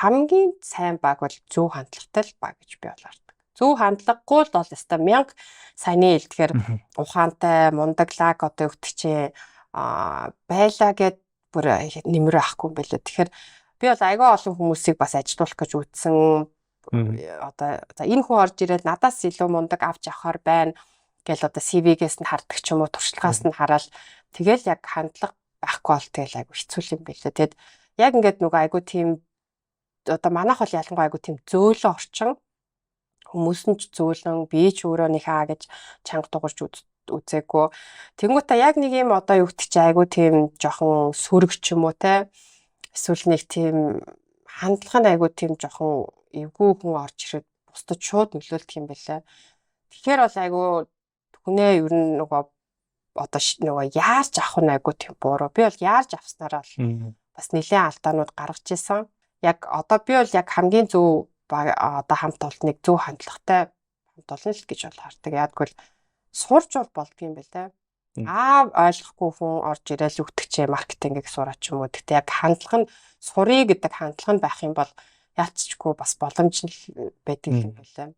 Хамгийн сайн баг бол зөв хандлагатай л баг гэж би бол хардаг. Зөв хандлагагүй л бол ёстой мянга саяны хэлдгээр ухаантай, мундаглаг одоо юу гэдэг чинь байлаа гэд бүр нэмэр авахгүй юм байлаа. Тэгэхээр би бол айгүй олон хүмүүсийг бас ажилуулах гэж үзсэн. Одоо за, энэ хүн орж ирээд надаас илүү мундаг авч явахаар байна гэл одоо CV-гээс нь хардаг ч юм уу, туршлагаас нь хараад, тэгэл яг хандлага байхгүй бол тэгэл айгүй хэцүү юм байлаа. Тэгэд яг ингээд нөгөө айгүй тийм одоо манайх бол ялангуяа айгүй тийм зөөлөн орчин, хүмүүс нь ч зөөлөн, би ч өөрөө нэг хаа гэж чанга дуурч үзээгүй. Тэнгүүтээ яг нэг юм одоо юу гэдэг чи айгүй тийм жоохон сөрөг ч юм уу те, эсвэл нэг тийм хандлага нь айгүй тийм жоохон эвгүй хүн орж ирээд бусдад шууд нөлөөлдөг юм байлаа. Тэгэхээр бол айгүй хүнээ ер нь нөгөө одоо нөгөө яарч авах нь айгүй тийм буруу. Би бол яарч авснараа л бас нэлээд алдаанууд гаргаж исэн. Яг одоо би бол яг хамгийн зөв одоо хамт олныг зөв хандлагатай хамт олон л гэж бол хардаг. Яадгүй л сурч бол болдгийм байл. Аа, ойлгохгүй хүн орж ирээл өгдөг чи маркетингийг сураач юм уу. Гэхдээ яг хандлага нь, сурыг гэдэг хандлага нь байх юм бол яалччгүй бас боломж нь байдаг юм байлаа.